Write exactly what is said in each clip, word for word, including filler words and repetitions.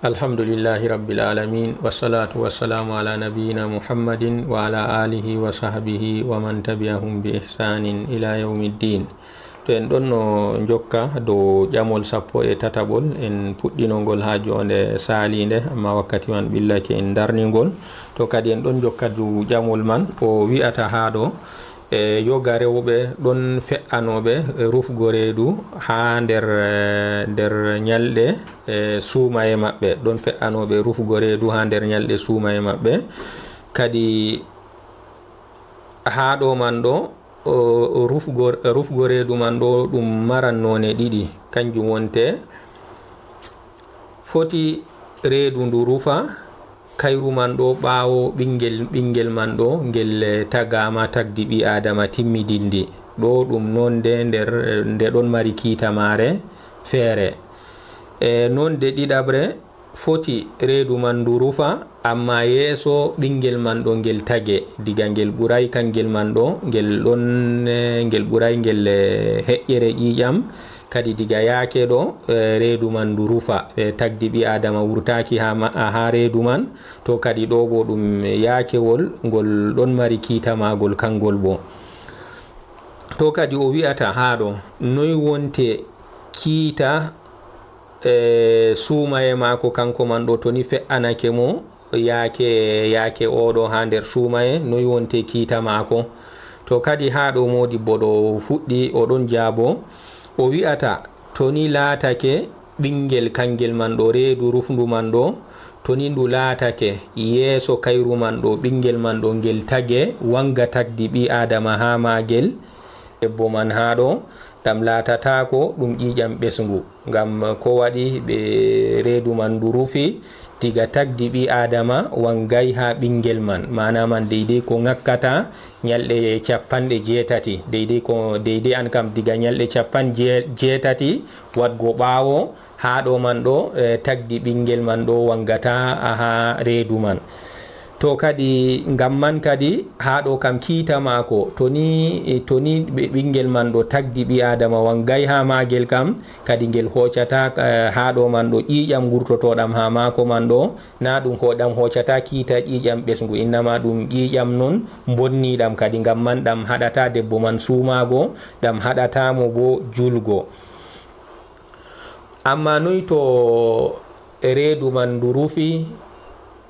Alhamdulillahi Rabbil Alamin, wassalatu wassalamu ala nabiyyina Muhammadin wa ala alihi wa sahbihi wa man tabi'ahum bi ihsanin ila yawmiddin. To en ɗon no jokka dow ƴamol sappo e tataɓol, en puɗɗino ngol ha jonde saliinde, amma wakkati man ɓillake, en darni ngol. To kadi en ɗon jokka dow ƴamol man, o wi'ata ha ɗo, e yoga rewɓe ɗon fe'anooɓe rufgo reedu ha nder, eh, nder nyalɗe, eh, suumaye maɓɓe, ɗon fe'anooɓe rufgo reedu ha nder nyalɗe suumaye maɓɓe. Kadi ha ɗo man ɗo, o, o rufgo, rufgo reedu man ɗo ɗum maran noone ɗiɗi, kanjum wonte foti reedu ndu rufa kayru man ɗo ɓaawo ɓingel, ɓingel man ɗo ngel, eh, tagaama tagdi ɓi Aadama timmidindi. Ɗo ɗum nonde nder, eh, nde ɗon mari kiita maare feere. E nonde ɗiɗaɓre, foti reedu man ndu rufa, amma yeeso ɓingel man ɗo ngel tage, diga ngel ɓuray kangel man ɗo, ngel ɗon, eh, ngel ɓuray ngel, eh, heƴƴere ƴiiƴam. Kadi diga yaake ɗo, eh, reedu man ndu rufa, eh, tagdi ɓi Aadama wurtaaki ha ma-, ha reedu man, to kadi ɗo bo ɗum yaakewol ngol ɗon mari kiita maagol kangol bo. To kadi o wi'ata ha ɗo, noy wonte kiita, eh, suumaye maako kanko man ɗo, to ni fe'anake mo yaake, yaake oɗo ha nder suumaye, noy wonte kiita maako? To kadi ha ɗo modibbo ɗo fuɗɗi, o ɗon jaabo, o wi'ata, to ni laatake ɓingel kangel man ɗo, reedu rufndu man ɗo, to ni ndu laatake yeeso kayru man ɗo, ɓingel man ɗo ngel tage, wanga tagdi ɓi Aadama ha maagel, debbo man ha ɗo, ɗam laatataako ɗum ƴiiƴam ɓesngu. Ngam ko waɗi ɓe reedu man ndu rufi, diga tagdi ɓi Aadama wangay ha ɓingel man. Maana man deydey ko ŋakkata nyalɗe capanɗe jeetati. Deydey ko, deydey an kam diga nyalɗe capanɗe jeetati waɗgo ɓaawo, ha ɗo man ɗo, eh, tagdi ɓingel man ɗo wangata ha reedu man. To kadi, ngam man kadi, ha ɗo kam kiita maako, to ni, to ni ɓe-, ɓingel man ɗo tagdi ɓi Aadama wangay ha maagel kam, kadi ngel hoocata, eh, ha ɗo man ɗo ƴiiƴam ngurtotoɗam ha maako man ɗo, na ɗum ho-, ɗam hoocata kiita ƴiiƴam ɓesngu, innama ɗum ƴiiƴam non mbonniɗam kadi, ngam man ɗam haɗata debbo man suumaago, ɗam haɗata mo bo julgo. Amma noy to reedu man ndu rufi,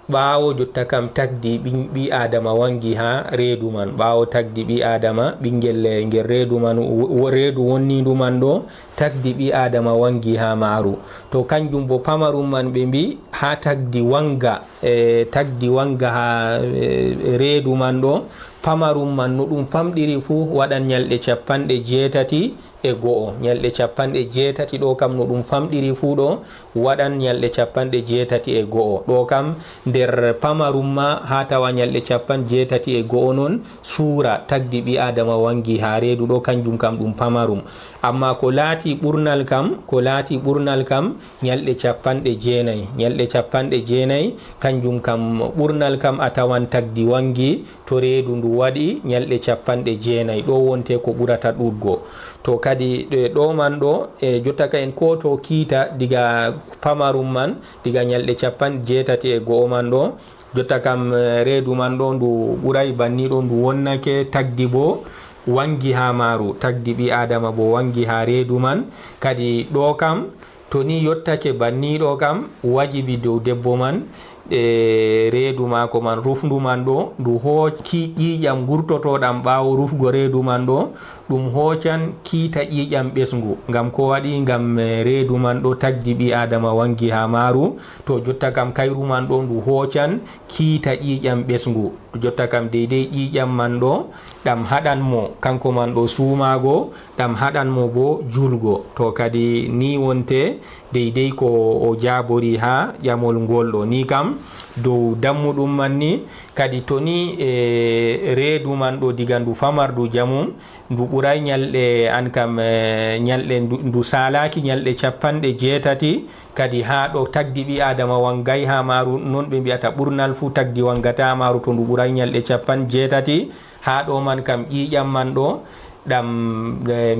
ɓaawo jotta kam tagdi ɓi, ɓi Aadama wangi ha reedu man, ɓaawo tagdi ɓi Aadama, ɓingel ngel reedu man, wo-, wo-, reedu wonnindu man ɗo, tagdi ɓi Aadama wangi ha maaru. To kanjum bo pamarum man ɓe mbi ha tagdi wanga, e, tagdi wanga ha, e, reedu man ɗo, pamarum man no ɗum famɗiri fuu waɗan nyalɗe capanɗe jeetati e go'o. Nyalɗe capanɗe jeetati ɗo kam no ɗum famɗiri fuu ɗo, waɗan nyalɗe capanɗe jeetati e go'o. Ɗo kam nder pamarum ma ha tawa nyalɗe capanɗe jeetati e go'o non suura tagdi ɓi Aadama wangi ha reedu ɗo, kanjum kam ɗum pamarum. Amma ko laati ɓurnal kam, ko laati ɓurnal kam, nyalɗe capanɗe jeenay. Nyalɗe capanɗe jeenay, kanjum kam ɓurnal kam a tawan tagdi wangi to reedu ndu waɗi nyalɗe capanɗe jeenay. Ɗo wonte ko ɓurata ɗuuɗgo. To kadi ɗe-, ɗo man ɗo, e jotta ka en ko to kiita diga pamarum man, diga nyalɗe capanɗe jeetati e go'o man ɗo, jotta kam, eh, reedu man ɗo ndu ɓuray banni ɗo, ndu wonnake tagdi bo wangi ha maaru, tagdi ɓi Aadama bo wangi ha reedu man. Kadi ɗo kam, to ni yottake banni ɗo kam, wajibi dow debbo man, e reedu maako man, rufndu man ɗo, ndu hooc-, ki ƴiiƴam ngurtotoɗam ɓaawo rufgo reedu man ɗo, ɗum hoocan kiita ƴiiƴam ɓesngu. Ngam ko waɗi? Ngam, eh, reedu man ɗo tagdi ɓi Aadama wangi ha maaru, to jotta kam kayru man ɗo ndu hoocan kiita ƴiiƴam ɓesngu. Jotta kam deydey ƴiiƴam man ɗo, ɗam haɗan mo kanko man ɗo suumaago, ɗam haɗan mo bo julgo. To kadi ni wonte deydey ko o jaabori ha ƴamol ngol ɗo. Ni kam dow dammuɗum man ni, kadi to ni, e, reedu man ɗo diga ndu famardu jamum, ndu ɓuray nyalɗe an kam, e, nyalɗe ndu, ndu saalaaki nyalɗe capanɗe jeetati, kadi ha ɗo tagdi ɓi Aadama wangay ha maaru, non ɓe mbi'ata ɓurnal fuu tagdi wangata maaru to ndu ɓuray nyalɗe capanɗe jeetati. Ha ɗo man kam ƴiiƴam man ɗo, ɗam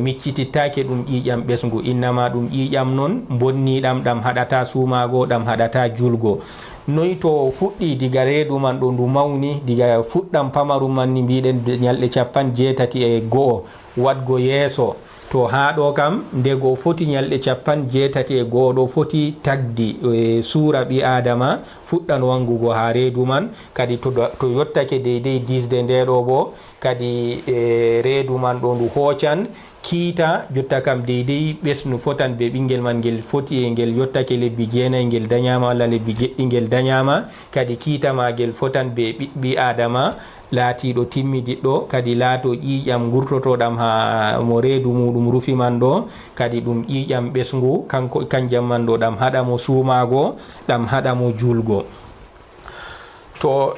miccitittaake ɗum ƴiiƴam ɓesngu, innama ɗum ƴiiƴam noon mbonniiɗam, ɗam haɗata suumaago, ɗam haɗata juulgo. Noy to fuɗɗi diga reedu man ɗo ndu mawni, diga fuɗɗam pamarum man ni mbiɗen ñalɗe capanɗe jeetati e go'o waɗgo yeeso, to haa ɗo kam ndego foti ñalɗe capanɗe jeetati e go'o ɗo foti tagdi e suura ɓi aadama fuɗɗan wanngugo haa reedu man. Kadi to yottake deydey disde nde ɗo boo, kadi e reedu man ɗo ndu hoocan kiita jotta kam deydey ɓesnu fotan be ɓinngel man ngel foti e ngel yottake lebbi jeenay ngel dañaama walla lebbi jeɗɗi ngel dañaama. Kadi kiita ma ngel fotan be ɓiɓɓi aadama laatiiɗo timmidiɗɗo, kadi laato ƴiiƴam ngurtotoɗam haa mo reedu muuɗum rufi man ɗo, kadi ɗum ƴiiƴam ɓesngu kanko kanjam man ɗo ɗam haɗa mo suumaago, ɗam haɗa mo juulgo. To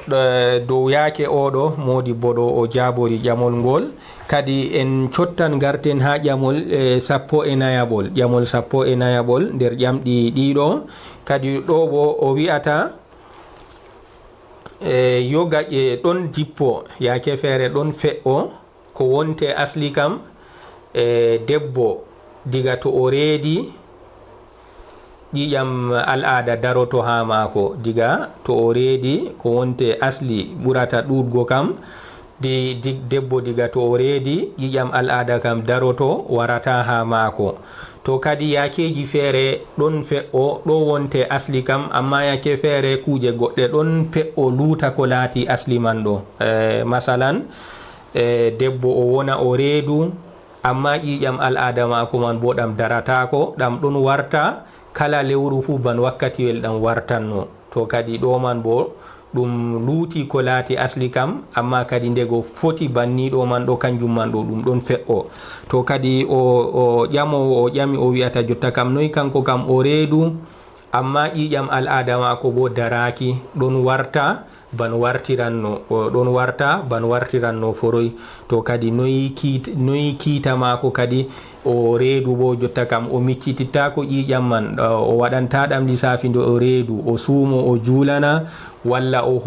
dow yaake oɗo moodi boɗo o jaabori ƴamol ngol. Kadi en cottan ngarten haa ƴamol e sappo e nayaɓol ƴamol sappo e nayaɓol nder ƴamɗi ɗiɗo. Kadi ɗo bo o wi'ata e yoga ƴe ɗon jippo yaake feere ɗon fe'o ko wonte asli kam e debbo diga to o reedi ƴiƴam al'aada daroto haa maako diga to o reedi ko wonte asli ɓurata ɗuuɗgo kam di, di, debbo diga to o reedi ƴiƴam al'aada kam daroto warata haa maako. To kadi yaakeeji feere ɗon fe'o ɗo wonte asli kam amma yaake feere kuuje goɗɗe ɗon pe'o luuta ko laati asli man ɗo. E, masalan e, debbo o wona o reedu amma ƴiiƴam al'aada maako man boo ɗam darataako, ɗam ɗon warta kala lewru fuu ban wakkatiwel ɗam wartanno. To kadi ɗo man boo ɗum luuti ko laati asli kam amma kadi ndego foti banni ɗo man ɗo kanjum man ɗo ɗum ɗon fe'o. To kadi o, o ƴamoowo o ƴami o wi'ata jotta kam noy kanko kam o reedu amma ƴiiƴam al'aada maako boo daraaki ɗon warta ban wartiranno o ɗon warta ban wartiranno foroy. To kadi noyi kiita maako kadi o reedu bo jotta kam o miccitittaako ƴiiƴam man o waɗanta ɗam lisaafi nde o reedu o suumo o juulana walla o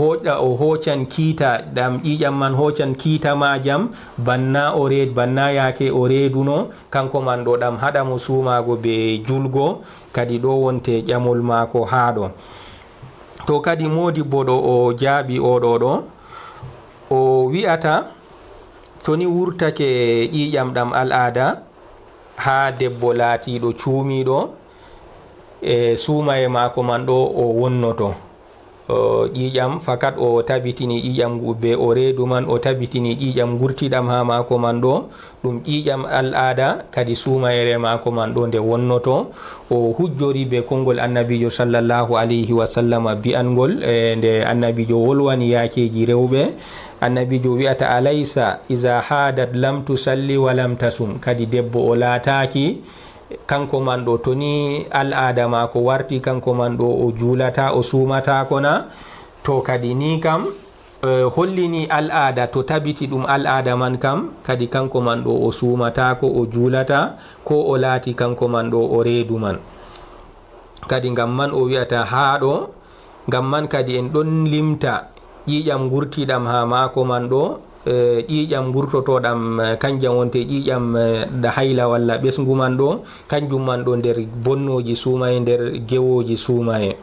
hoocan kiita ɗam ƴiiƴam man hoocan kiita maajam banna o reed banna yaake o reeduno kanko man ɗo ɗam haɗa mo suumaago be julgo. Kadi ɗo wonte ƴamol maako haa ɗo. To kadi moodibbo ɗo o jaabi oɗo ɗo o wi'ata to ni wurtake ƴiiƴam ɗam al'aada haa debbo laatiiɗo cuumiiɗo e suumaye maako man ɗo o wonnoto ƴiiƴam fakat o tabitini ƴiiƴam ngu be o reedu man o tabitini ƴiiƴam ngurtiɗam haa maako man ɗo ɗum ƴiiƴam al'aada kadi suumayere maako man ɗo nde wonnoto o hujjori be konngol annabiijo sallallahu alayhi wa sallama bi'angol e nde annabiijo wolwani yaakeeji rewɓe annabiijo wi'ata alaysa iza hadat lam tusalli wa lam tasum kadi debbo o laataaki kanko man ɗo to ni al'aada maako warti kanko man ɗo o juulata o suumataako na to kadi ni kam hollini al'aada to tabiti ɗum al'aada man kam kadi kanko man ɗo o suumataako o juulata ko o laati kanko man ɗo o reedu man kadi ngam man o wi'ata haa ɗo ngam man kadi en ɗon limta ƴiiƴam ngurtiiɗam haa maako man ɗo ƴiiƴam ngurtotooɗam kanjam wonte ƴiiƴam da hayla walla ɓesngu man ɗo kanjum man ɗo nder bonnooji suumaye nder gewooji suumaye.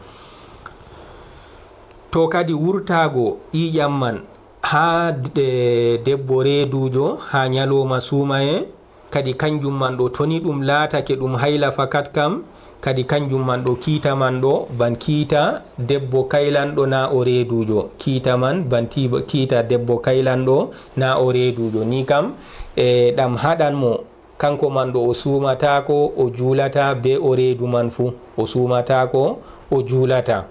To kadi wurtaago ƴiiƴam man haa debbo reeduujo haa nyalooma suumaye kadi kanjum man ɗo to ni ɗum laatake ɗum hayla fakat kam kadi kanjum man ɗo kiita man ɗo ban kiita debbo kaylanɗo na o reeduujo kiita man ban kiita debbo kaylanɗo na o reeduujo ni kam e ɗam haɗan mo kanko man ɗo o suumataako o juulata be o reedu man fuu o suumataako o juulata.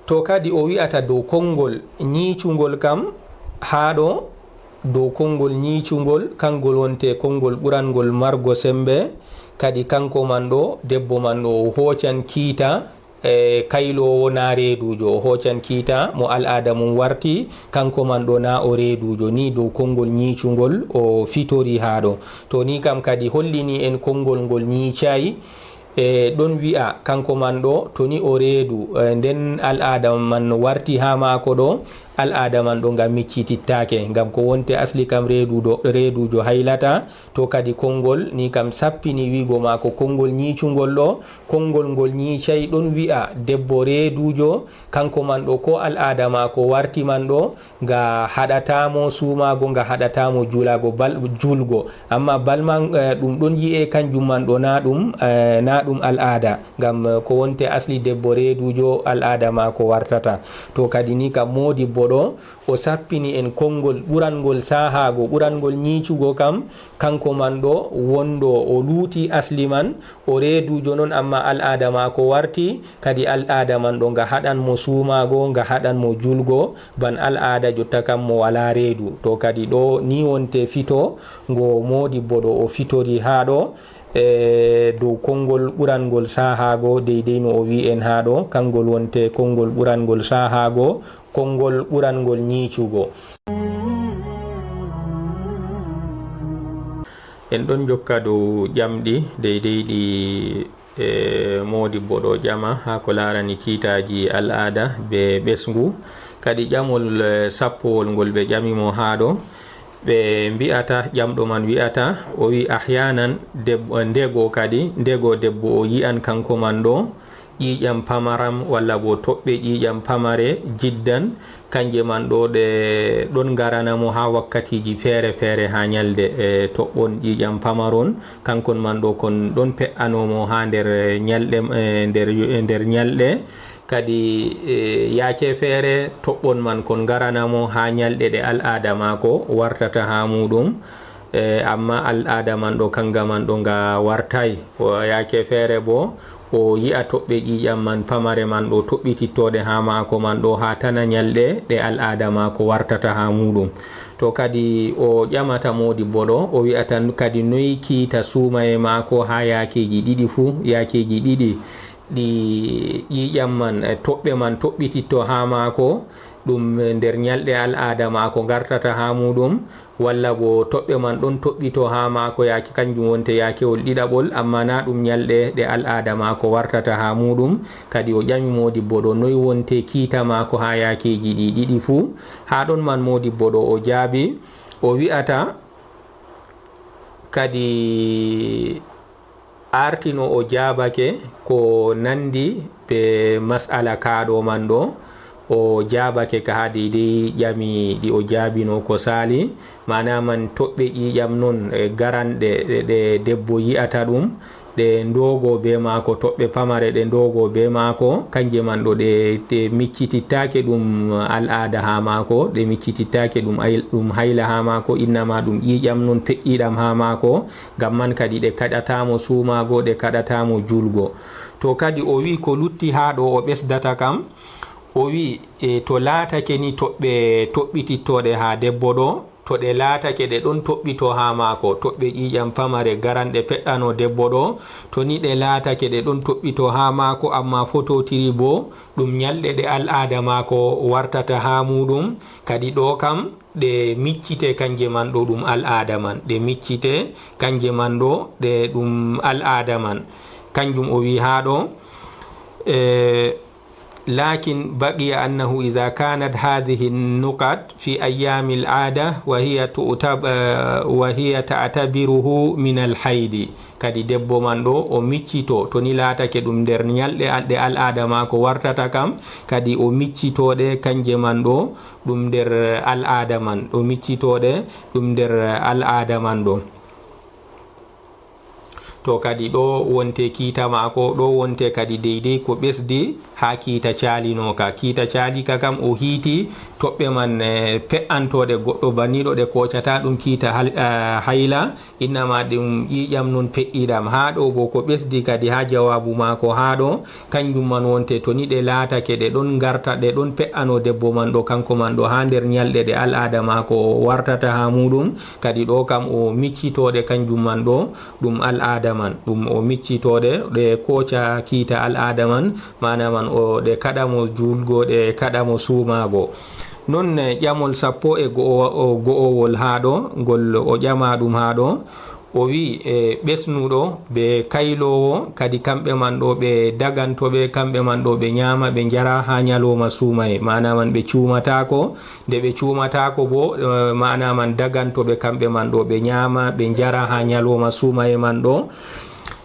To kadi o wi'ata dow konngol ñiicungol kam haa ɗo dow konngol ñiicungol kanngol wonte konngol ɓurangol margo semmbe kadi kanko man ɗo debbo man ɗo o hoocan kiita e kayloowo na reeduujo o hoocan kiita mo al'aada mum warti kanko man ɗo na o reeduujo ni dow konngol ñiicungol o fitori haa ɗo to ni kam kadi hollini en konngol ngol ñiicayi e ɗon wi'a kanko man ɗo to ni o reedu nden al'aada man no warti haa maako ɗo Al'aada man ɗo nga miccitittaake, ngam ko wonte asli kam reeduɗo, reedujo haylata. To kadi konngol ni kam sappini wi'go maako konngol ñiicungol ɗo, konngol ngol ñiicay ɗon wi'a debbo reedujo, kanko man ɗo ko al'aada maako warti man ɗo, nga haɗataa mo suumaago, nga haɗataa mo juulaago, bal, juulgo. Amma bal man, eh, ɗum ɗon yi'e kanjum man ɗo na ɗum, eh, na ɗum al'aada. Ngam, eh, ko wonte asli debbo reedujo al'aada maako wartata. To kadi ni kam moodibbo ɗo, o sappini en konngol ɓurangol saahaago, ɓurangol ñiicugo kam, kanko man ɗo wonɗo o luuti asli man, o reedujo non, amma al'aada maako warti, kadi al'aada man ɗo nga haɗan mo suumaago, nga haɗan mo juulgo, ban al'aada jotta kam mo walaa reedu. To kadi ɗo ni wonte fito ngo moodibbo ɗo o fitori haa ɗo, e dow konngol ɓurangol saahaago, deydey no o wi'i en haa ɗo, kanngol wonte konngol ɓurangol saahaago, konngol ɓurangol ñiicugo. En ɗon jokka dow ƴamɗi deydey ɗi, e, moodibbo ɗo ƴama haa ko laarani kiitaaji al'aada be ɓesngu. Kadi ƴamol, e, sappowol ngol ɓe ƴami mo haa ɗo, ɓe mbi'ata, ƴamɗo man wi'ata, o wi'i, ahyaanan, deb-, ndego kadi, ndego debbo o yi'an kanko man ɗo, ƴiiƴam pamaram walla bo toɓɓe ƴiiƴam pamare jiddan, kanje man ɗo ɗe ɗon ngarana mo haa wakkatiiji feere-feere haa nyalde, e toɓɓon ƴiiƴam pamaron, kankon man ɗo kon ɗon pe'ano mo haa nder nyalɗe, e nder, nder nyalɗe. Kadi, e, yaake feere toɓɓon man kon ngarana mo haa nyalɗe ɗe al'aada maako wartata haa muuɗum. E, amma al'aada man ɗo kanga man ɗo nga wartay. O yaake feere bo, o yi'a toɓɓe ƴiiƴam man pamare man ɗo toɓɓitittooɗe haa maako man ɗo haa tana nyalɗe ɗe al'aada maako wartata haa muuɗum. To kadi o ƴamata moodibbo ɗo, o wi'ata kadi noy kiita suumaye maako haa yaakeeji ɗiɗi fuu, yaakeeji ɗiɗi ɗi ƴiiƴam man, e, toɓɓe man toɓɓititto haa maako, ɗum nder nyalɗe al'aada maako ngartata haa muuɗum, walla bo toɓɓe man ɗon toɓɓito haa maako yaake, kanjum wonte yaakewol ɗiɗaɓol, amma na ɗum nyalɗe ɗe al'aada maako wartata haa muuɗum. Kadi o ƴami moodibbo ɗo, noy wonte kiita maako haa yaakeeji ɗi ɗiɗi fuu? Haa ɗon man moodibbo ɗo o jaabi, o wi'ata, kadi arti no o jaabake ko nandi be mas'ala kaa ɗo man ɗo, o jaabake ka haa deydey ƴami ɗi o jaabino ko saali, maana man toɓɓe ƴiiƴam non, e, garanɗe ɗe, ɗe debbo yi'ata ɗum, ɗe ndoogo be maako, toɓɓe pamare ɗe ndoogo be maako, kanje man ɗo ɗe, ɗe miccitittaake ɗum al'aada haa maako, ɗe miccitittaake ɗum ay-, ɗum hayla haa maako, innama ɗum ƴiiƴam non peƴƴiiɗam haa maako, ngam man kadi ɗe kaɗataa mo suumaago, ɗe kaɗataa mo juulgo. To kadi o wi'i ko lutti haa ɗo o ɓesdata kam, o wi'i, e, to laatake ni toɓɓe toɓɓitittooɗe haa debbo ɗo, to ɗe laatake ɗe ɗon toɓɓito haa maako, toɓɓe ƴiiƴam pamare garanɗe peɗɗano debbo ɗo, to ni ɗe laatake ɗe ɗon toɓɓito haa maako, amma fototiri bo ɗum nyalɗe ɗe al'aada maako wartata haa muuɗum, kadi ɗo kam ɗe miccite kanje man ɗo ɗum al'aada man, ɗe miccite kanje man ɗo ɗe ɗum al'aada man. Kanjum o wi'i haa ɗo, e, لكن بقي أنه إذا كانت هذه النقط في أيام العادة وهي تعتب-، وهي تعتبره من الحيض. Kadi debbo man ɗo o miccito, to ni laatake ɗum nder nyalɗe al-, ɗe al'aada maako wartata kam, kadi o miccito ɗe kanje man ɗo ɗum nder al'aada man, o miccito ɗe ɗum nder al'aada man ɗo. To kadi ɗo wonte kiita maako, ɗo wonte kadi deydey ko ɓesdi haa kiita caalinooka. Kiita caaliika kam o hiiti toɓɓe man, eh, pe'antooɗe goɗɗo banniiɗo ɗe koocataa ɗum kiita hal-, eh, hayla, innama ɗum ƴiiƴam non peƴƴiiɗam. Haa ɗo bo ko ɓesdi kadi haa jawaabu maako haa ɗo, kanjum man wonte to ni ɗe laatake ɗe ɗon ngarta, ɗe ɗon pe'ano debbo man ɗo, kanko man ɗo haa nder nyalɗe ɗe al'aada maako wartata haa muuɗum. Kadi ɗo kam o miccitooɗe kanjum man ɗo, ɗum al'aada man, ɗum o miccitooɗe, ɗe kooca kiita al'aada man, maana man o, ɗe kaɗa mo juulgo, ɗe kaɗa mo suumaago. Non, eh, ƴamol sappo e go'o-, o, go'owol haa ɗo, ngol o ƴama ɗum haa ɗo, O wi'i, e, ɓesnuɗo, be kayloowo, kadi kamɓe man ɗo ɓe daganto ɓe, kamɓe man ɗo ɓe nyaama, ɓe njara haa nyalooma suumaye. Maana man ɓe cuumataako, nde ɓe cuumataako bo, e, maana man daganto ɓe, kamɓe man ɗo ɓe nyaama, ɓe njara haa nyalooma suumaye man ɗo.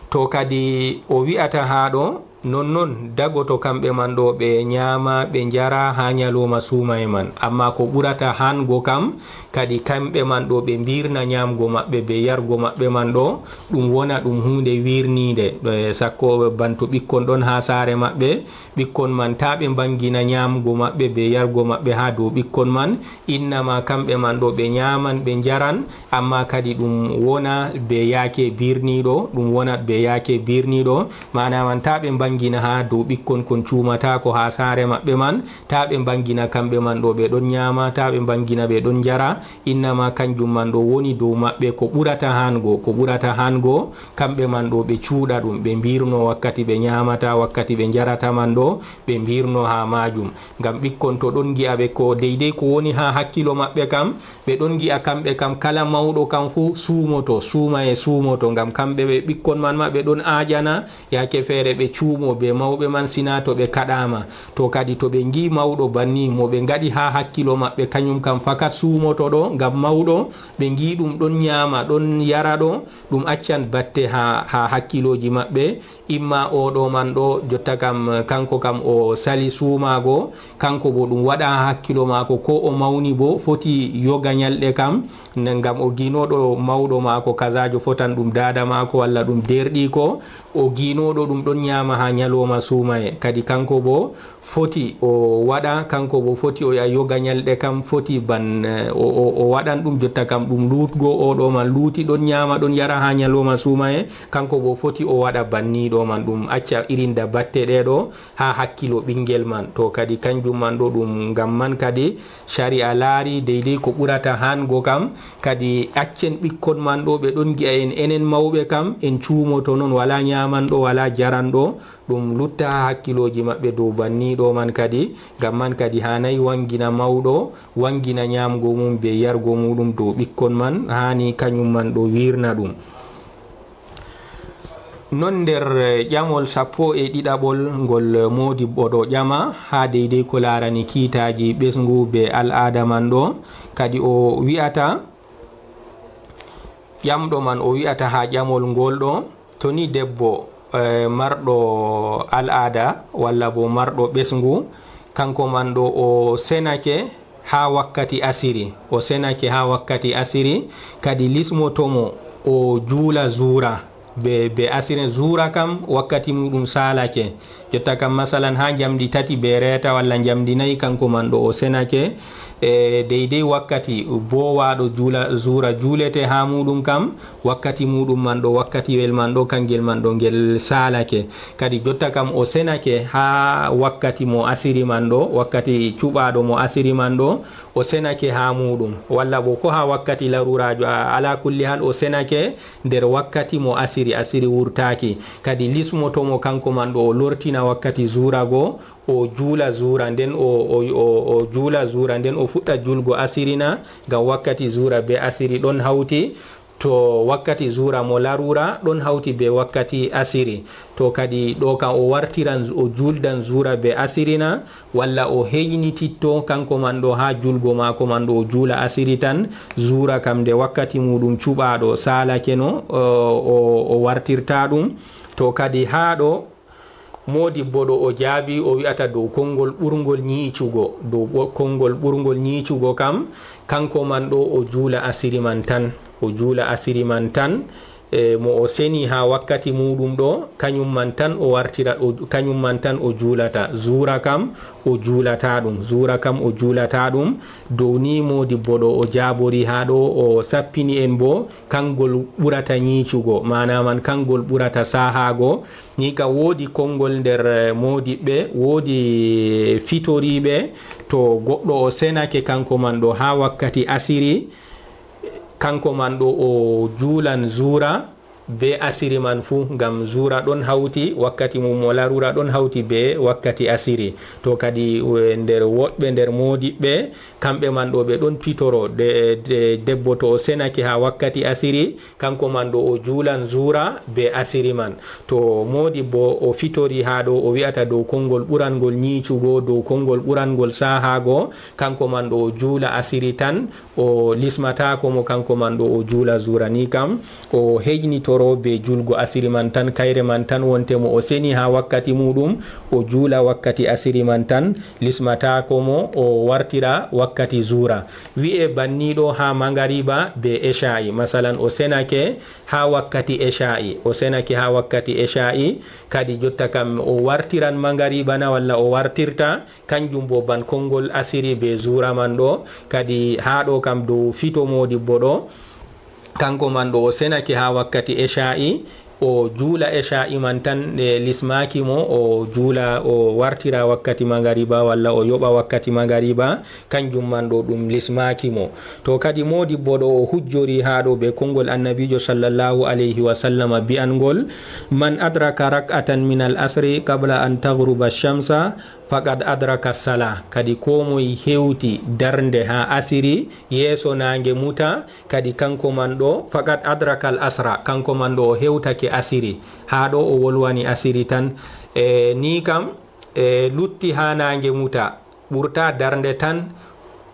To kadi o wi'ata haa ɗo, nonnon dagoto kamɓe man ɗo ɓe nyaama, ɓe njara haa nyalooma suumaye man. Ammaa ko ɓurata hango kam, kadi kamɓe man ɗo ɓe mbirna nyaamgo maɓɓe be yargo maɓɓe man ɗo, ɗum wona ɗum huunde wirniinde. E, sakko banto ɓikkon ɗon haa saare maɓɓe, ɓikkon man taa ɓe mbangina nyaamgo maɓɓe be yargo maɓɓe haa dow ɓikkon man. Innama kamɓe man ɗo ɓe nyaaman, ɓe njaran, ammaa kadi ɗum wona be yaake birniiɗo, ɗum wonat be yaake birniiɗo. Maana man taa ɓe mbangina haa dow ɓikkon kon cuumataako haa saare maɓɓe man, taa ɓe mbangina kamɓe man ɗo ɓe ɗon nyaama, taa ɓe mbangina ɓe ɗon njara. Innama kanjum man ɗo woni dow maɓɓe ko ɓurata hango, ko ɓurata hango, kamɓe man ɗo ɓe cuuɗa ɗum, ɓe mbirno wakkati ɓe nyaamata, wakkati ɓe njarata man ɗo, ɓe mbirno haa maajum. Ngam ɓikkon to ɗon ngi'a ɓe ko deydey ko woni haa hakkilo maɓɓe kam, ɓe ɗon ngi'a kamɓe kam kala mawɗo kam fuu suumoto, suumaye suumoto. Ngam kamɓe ɓe ɓikkon man ma ɓe ɗon aajana, yaake feere ɓe cuumo be mawɓe man, sina to ɓe kaɗaama. To kadi to ɓe ngi'i mawɗo banni mo ɓe ngaɗi haa hakkilo maɓɓe, kanyum kam fakat suumoto ɗo, ngam mawɗo, ɓe ngi'i ɗum ɗon nyaama, ɗon yara ɗo, ɗum accan batte haa, haa hakkilooji maɓɓe. Imma oo ɗo man ɗo, jotta kam, kanko kam o sali suumaago, kanko bo ɗum waɗa haa hakkilo maako, ko o mawni bo, foti yoga nyalɗe kam, ne, ngam o giinooɗo mawɗo maako kazaajo, fotan ɗum daada maako walla ɗum deerɗiiko, o giinooɗo ɗum ɗon nyaama haa nyalooma suumaye. Kadi kanko bo foti o waɗa, kanko bo foti o ya yoga nyalɗe kam, foti ban, eh, o, o, o waɗan ɗum, jotta kam ɗum luutgo, oo ɗo man luuti ɗon nyaama, ɗon yara haa nyalooma suumaye, kanko bo foti o waɗa banni ɗo man, ɗum acca irin da batte ɗe ɗo haa hakkilo ɓingel man. To kadi kanjum man ɗo ɗum, ngam man kadi shari'a laari deydey ko ɓurata hango kam, kadi accen ɓikkon man ɗo ɓe ɗon ngi'a en, enen mawɓe kam en cuumoto non, walaa nyaamanɗo, walaa jaranɗo, ɗum lutta haa hakkilooji maɓɓe dow banni ɗo man kadi. Ngam man kadi haanay wangina mawɗo, wangina nyaamgo mum be yargo muuɗum dow ɓikkon man, haani kanyum man ɗo wiirna ɗum. Non nder, eh, ƴamol sappo e ɗiɗaɓol ngol, eh, moodibbo ɗo ƴama haa deydey ko laarani kiitaaji ɓesngu be al'aada man ɗo, kadi o wi'ata, ƴamɗo man o wi'ata haa ƴamol ngol ɗo, to ni debbo, eh, marɗo al'aada walla bo marɗo ɓesngu, kanko man ɗo o senake haa wakkati asiri, o senake haa wakkati asiri, kadi lismoto mo o juula zuura be, be asiri. Zuura kam wakkati muuɗum saalake. Jotta kam, masalan, haa njamndi tati be reeta walla njamndi nayi, kanko man ɗo o senake. E deydey wakkati boowaaɗo juula, zuura juulete haa muuɗum kam, wakkati muuɗum man ɗo, wakkatiwel man ɗo, kangel man ɗo, ngel saalake. Kadi jotta kam o senake haa wakkati mo asiri man ɗo, wakkati cuɓaaɗo mo asiri man ɗo, o senake haa muuɗum. Walla bo ko haa wakkati laruuraajo, a, alaa kulli hal o senake nder wakkati mo asiri, asiri wurtaaki. Kadi lismoto mo kanko man ɗo o lortina wakkati zuura go, o juula zuura nden, o, o, o, o juula zuura nden, o fuɗɗa juulgo asiri na, ngam wakkati zuura be asiri ɗon hawti. To wakkati zuura mo laruura ɗon hawti be wakkati asiri, to kadi ɗo kam o wartiran, o juuldan zuura be asiri na, walla o heynititto kanko man ɗo haa juulgo maako man ɗo o juula asiri tan, zuura kam nde wakkati muuɗum cuɓaaɗo saalake no, o, o, o wartirta ɗum. To kadi haa ɗo, moodibbo ɗo o jaabi, o wi'ata dow konngol ɓurngol nyiicugo, dow ɓo-, konngol ɓurngol nyiicugo kam, kanko man ɗo o juula asiri man tan, o juula asiri man tan, e, mo o seni haa wakkati muuɗum ɗo, kanyum man tan o wartira, o, kanyum man tan o juulata, zuura kam o juulata ɗum, zuura kam o juulata ɗum. Dow ni moodibbo ɗo o jaabori haa ɗo, o sappini en bo kanngol ɓurata nyiicugo, maana man kanngol ɓurata saahaago. Ni ka woodi konngol nder, eh, moodiɓɓe, woodi fitoriiɓe, to goɗɗo o senake kanko man ɗo haa wakkati asiri, kanko man ɗo o juulan zuura, be asiri man fuu, ngam zuura ɗon hawti wakkati mum mo larura ɗon hawti be wakkati asiri. To kadi, eh, nder woɗɓe nder moodiɓɓe, kamɓe man ɗo ɓe ɗon pitoro de, de, debbo to o senake haa wakkati asiri, kanko man ɗo o juulan zuura be asiri man. To moodibbo o fitori haa ɗo o wi'ata dow konngol ɓurangol nyiicugo, dow konngol ɓurangol saahaago, kanko man ɗo o juula asiri tan, o lismataako mo, kanko man ɗo o juula zuura ni kam, o heƴnitoro be juulgo asiri man tan, kayre man tan wonte mo o seni haa wakkati muuɗum, o juula wakkati asiri man tan, lismataako mo, o wartira wakkati zuura. Wi'e banniiɗo haa mangariba be eshaa'i, masalan, o senake haa wakkati eshaa'i, o senake haa wakkati eshaa'i, kadi jotta kam o wartiran mangariba na, walla o wartirta, kanjum bo ban konngol asiri be zuura man ɗo, kadi haa ɗo kam dow fito moodibbo ɗo, kanko man ɗo o senake haa wakkati eshaa'i, o juula eshaa'i man tan, e lismaaki mo, o juula, o wartira wakkati mangariba, walla o yoɓa wakkati mangariba, kanjum man ɗo ɗum lismaaki mo. To kadi moodibbo ɗo o hujjori haa ɗo be konngol Annabiijo sallallahu alayhi wa sallama bi'anngol, "Man adraka rak'atan min al asri qabla an taghruba shamsa, faqad adraka salah." Kadi koo moy hewti darnde haa asiri yeeso naange muta, kadi kanko man ɗo, faqad adrakal asra, kanko man ɗo o hewtake asiri. Haa ɗo o wolwani asiri tan. E, ni kam, e, lutti haa naange muta, ɓurta darnde tan,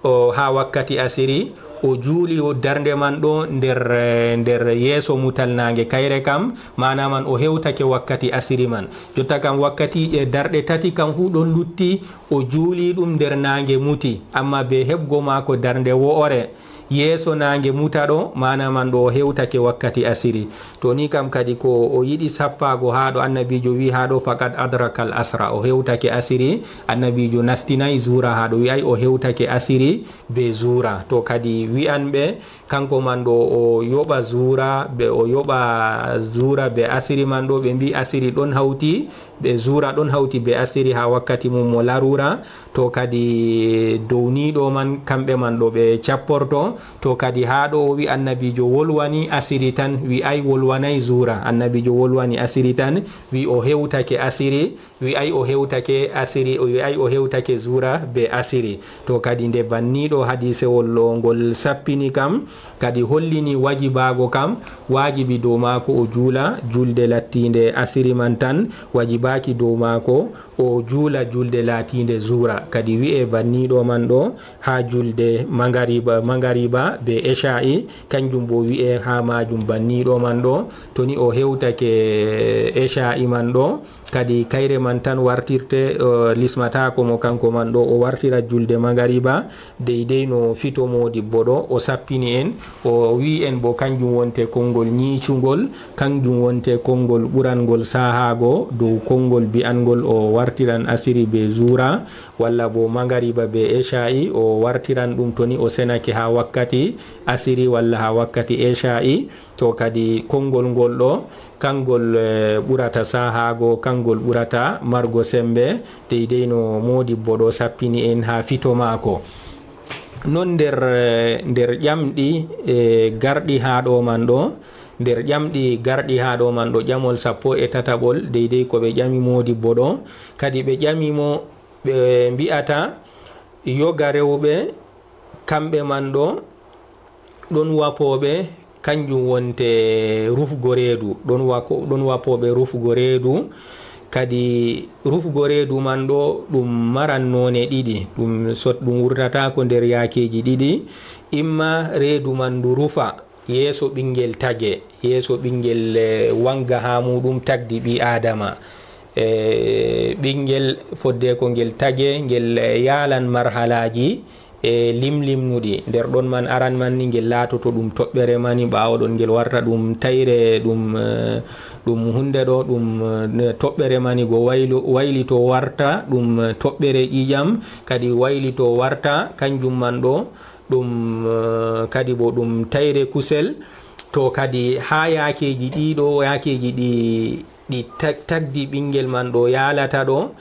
o, haa wakkati asiri, o juuli o darnde man ɗo nder, e, nder yeeso mutal naange. Kayre kam, maana man o hewtake wakkati asiri man. Jotta kam wakkati, e, darɗe tati kam fuu ɗon lutti, o juuli ɗum nder naange muti, amma be heɓgo maako darnde wo'ore yeeso naange muta ɗo, maana man ɗo o hewtake wakkati asiri. To ni kam kadi ko o yiɗi sappaago haa ɗo, Annabiijo wi'i haa ɗo, "Faqad adrakal asra", o hewtake asiri, Annabiijo nastinay zuura haa ɗo, wi'ay o hewtake asiri be zuura. To kadi wi'anɓe, kanko man ɗo o yoɓa zuura be, o yoɓa zuura be asiri man ɗo, ɓe mbi'i asiri ɗon hawti be zuura, ɗon hawti be asiri haa wakkati mum mo larura. To kadi dow ni ɗo man, kamɓe man ɗo ɓe capporto. To kadi haa ɗo o wi' Annabiijo wolwani asiri tan, wi'ay wolwanay zuura. Annabiijo wolwani asiri tan, wi' o hewtake asiri, wi'ay o hewtake asiri, o wi'ay o hewtake zuura be asiri. To kadi nde banniiɗo hadiisewol ɗo ngol sappini kam, kadi hollini wajibaago kam, waajibi dow maako o juula julde lattiinde asiri man tan, wajibaaki dow maako o juula julde laatiinde zuura. Kadi wi'e banniiɗo man ɗo haa julde mangariba, mangariba be eshaa'i, kanjum bo wi'e haa maajum banniiɗo man ɗo, to ni o hewtake eshaa'i man ɗo, kadi kayre man tan wartirte, o lismataako mo kanko man ɗo, o wartira julde mangariba, deydey no fito moodibbo ɗo o sappini en, o wi'i en bo kanjum wonte konngol nyiicungol, kanjum wonte konngol ɓurangol saahaago dow konngol bi'anngol o wartiran asiri be zuura, walla bo mangariba be eshaa'i, o wartiran ɗum to ni o senake haa wakkati asiri walla haa wakkati eshaa'i. To kadi konngol ngol ɗo, kanngol, eh, ɓurata saahaago, kanngol ɓurata margo semmbe, deydey no moodibbo ɗo sappini en haa fito maako. Non nder, eh, nder ƴamɗi, eh, garɗi haa ɗo man ɗo, nder ƴamɗi garɗi haa ɗo man ɗo, ƴamol sappo e tataɓol, deydey ko ɓe ƴami moodibbo ɗo, kadi ɓe ƴami mo, ɓe mbi'ata yoga rewɓe, kamɓe man ɗo, ɗon wapooɓe, kanjum wonte rufgo reedu, ɗon wako-, ɗon wapooɓe rufgo reedu. Kadi rufgo reedu man ɗo, ɗum maran noone ɗiɗi, ɗum sot-, ɗum wurtataako nder yaakeeji ɗiɗi. Imma reedu man ndu rufa yeeso ɓinngel tage, yeeso ɓinngel, eh, wanga haa muuɗum tagdi ɓii Aadama. Eh, ɓinngel fodde ko ngel tage, ngel, eh, yaalan marhalaaji, e limlimnuɗi. Nder ɗon man aran man ni ngel laatoto ɗum toɓɓere mani, ɓaawo ɗon ngel warta ɗum tayre, ɗum, eh, ɗum hunde ɗo, ɗum, eh, toɓɓere mani go waylo-, waylito warta ɗum, eh, toɓɓere ƴiƴam, kadi waylito warta kanjum man ɗo, ɗum, eh, kadi bo ɗum tayre kusel. To kadi haa yaakeeji ɗiɗo, yaakeeji ɗi, ɗi tag-, tagdi ɓinngel man ɗo yaalata ɗo,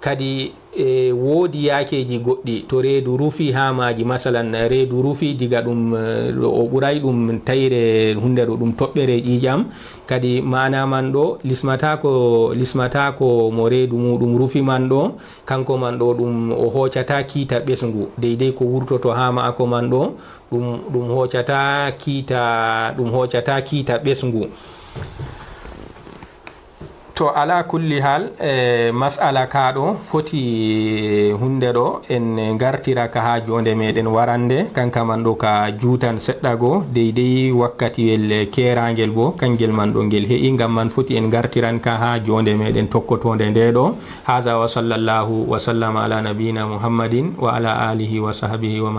Kadi e woodi yaakeeji goɗɗi to reedu rufi haa maaji, masalan, reedu rufi diga ɗum, eh, ɗo o ɓuray ɗum tayre huunde ɗo ɗum toɓɓere ƴiiƴam. Kadi maana man ɗo lismataako, lismataako mo reedu muuɗum rufi man ɗo, kanko man ɗo ɗum o hoocata kiita ɓesngu, deydey ko wurtoto haa maako man ɗo, ɗum, ɗum hoocata kiita, ɗum hoocata kiita ɓesngu. To ala kulli hal, e mas'ala ka ɗo foti, e, huunde ɗo en ngartira ka haa joonde meɗen warande, kanka man ɗo ka juutan seɗɗa go, deydey wakkatiyel keeraangel bo, kangel man ɗo ngel he'i, ngam man foti en ngartiran ka haa joonde meɗen tokkotoonde nde ɗo. Haza wa sallallahu wa sallama ala nabiyina Muhammadin wa ala alihi wa sahbihi wa